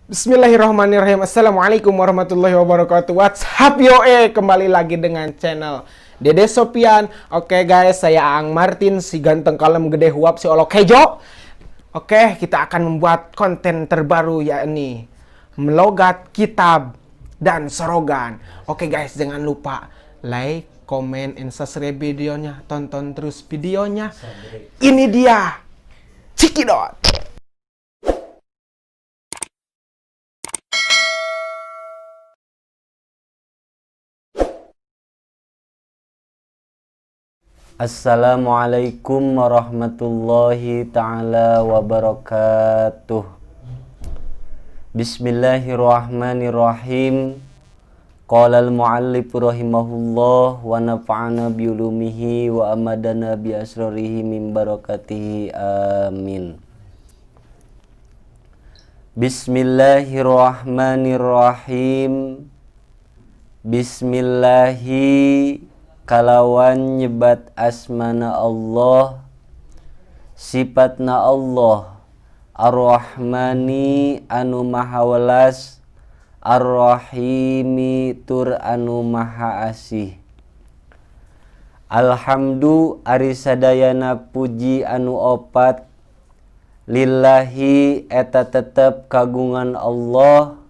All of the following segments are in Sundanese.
Bismillahirrahmanirrahim. Assalamualaikum warahmatullahi wabarakatuh. What's up yo, kembali lagi dengan channel Dede Sopian. Oke guys, saya Aang Martin, si ganteng kalem gede huap si olok kejo. Oke, kita akan membuat konten terbaru, yakni melogat kitab dan sorogan. Oke guys, jangan lupa like, comment, and subscribe videonya. Tonton terus videonya. Ini dia. Cikidot. Assalamualaikum warahmatullahi taala wabarakatuh. Bismillahirrahmanirrahim. Qala al-muallif rahimahullah wa nafa'ana bi ulumihi wa amadana bi asrarihi min barakatihi, amin. Bismillahirrahmanirrahim. Bismillahi kalawan nyebat asmana Allah, sifatna Allah, Ar-Rahmani anu maha welas, Ar-Rahimi tur anu maha asih. Alhamdu ari sadayana puji anu opat, lillahi eta tetep kagungan Allah,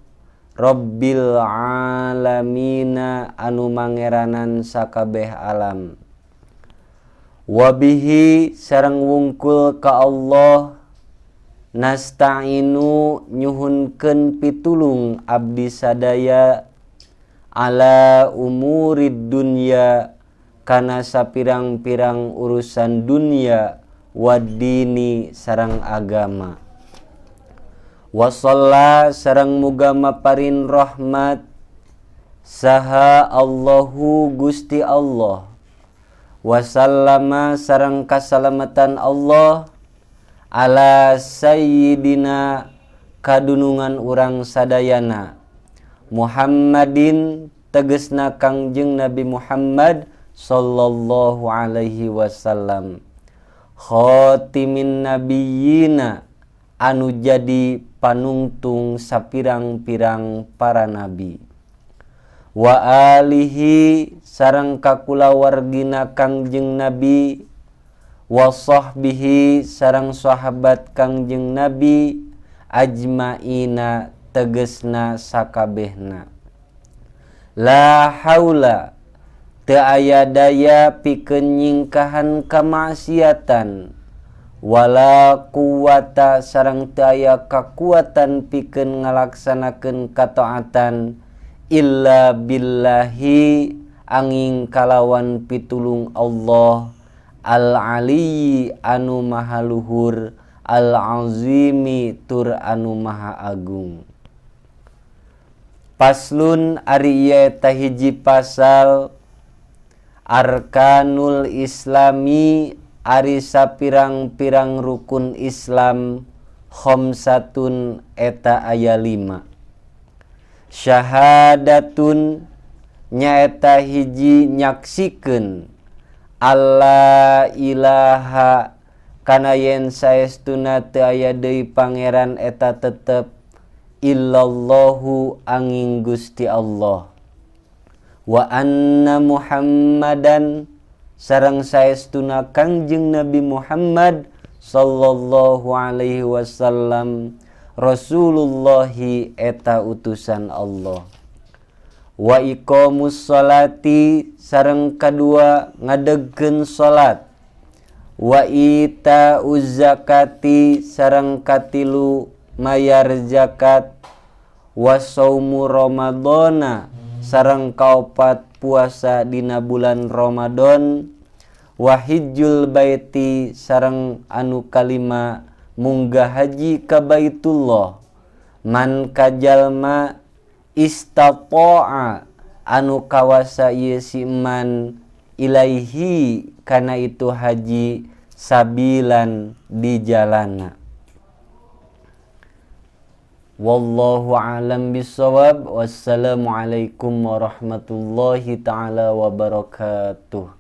Rabbil alamina anu mangeranan sakabeh alam. Wabihi sareng wungkul ka Allah, nasta'inu nyuhunkeun pitulung abdi sadaya, ala umurid dunya kana sapirang-pirang urusan dunya, wadini sareng agama. Wasalla sareng muga maparin rahmat saha Allahu Gusti Allah, wasallama sareng kasalamatan Allah ala sayyidina kadunungan urang sadayana Muhammadin tegesna Kangjeng Nabi Muhammad sallallahu alaihi wasallam, khatimin nabiyina anu jadi panungtung sapirang-pirang para nabi, wa alihi sareng kakulawargina Kangjeng Nabi, wa sahbihi sareng sahabat Kangjeng Nabi, ajmaina tegesna sakabehna. La haula teu aya daya pikeun nyingkahan kamaksiatan, wala quwata sareng teu aya kakuatan pikeun ngalaksanakeun kataatan, illa billahi angin kalawan pitulung Allah al-aliyyi anu maha luhur, al-azimi tur anu maha agung. Paslun ari ieu eta hiji pasal, arkanul islami ari sapirang-pirang rukun Islam, khamsatun eta aya 5. Syahadatun nyaeta hiji nyaksikeun alla ilaha kana yen saestuna teu aya deui pangeran eta tetep, illallahu angin Gusti Allah, wa anna Muhammadan sareng saestuna Kangjeng Nabi Muhammad sallallahu alaihi wasallam Rasulullahi eta utusan Allah. Wa iqamus sholati sareng kadua ngadegkeun salat, wa itauz zakati sareng katilu mayar zakat, wa saumu ramadhana sareng kaopat puasa dina bulan Ramadan, wa hijjul baiti sareng anu kalima munggah haji ka Baitullah, man kajalma istata'a anu kawasa ieu si man ilaihi kana itu haji sabilan di jalana. Wallahu a'lam bissawab. Wassalamualaikum warahmatullahi taala wabarakatuh.